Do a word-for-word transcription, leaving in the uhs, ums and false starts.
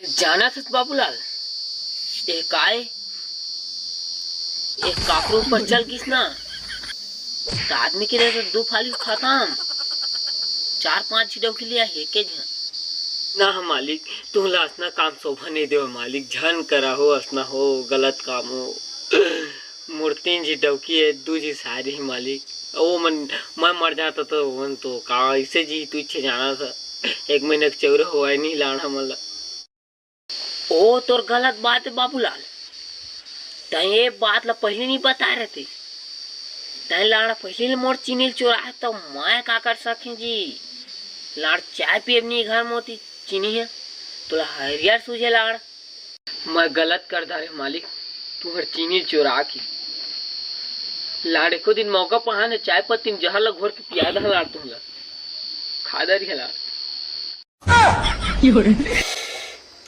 जानत हस बाबूलाल, ए काय, ए काकरो ऊपर चल गिस ना, त आदमी के रहे तो दू फाली खतम। चार पांच डौकी लिया हे के झन। ना मालिक, तुमला असना काम शोभा नहीं देवे मालिक, झन करा हो असना हो, गलत काम हो। मोर तीन झी डौकी है, दू झी सारी है मालिक। ओ मन, मैं मर जाता तो ओमन तो का ऐसे जी तू इच्छे जाना था। एक महीना के चौरा हुआ है नहीं लाना मला। ओ तोर गलत बात है बाबूलाल, तैं ये बात ला पहले नहीं बता रहे थे। तैं लाड़ा पहले ले मोर चीनी ल चोरा है तो मैं का कर सके जी? लाड़ चाय पिए नहीं घर मोती चीनी है, तोला हरियर सूझे लाड़। मैं गलत कर धारे मालिक, तुहर चीनी ल चोरा के। लाड़ एको दिन मौका पहा ने चाय पत्ती में जहर ला घोर के पिया दहा लाड़ तुहला। खा दरी है लाड़।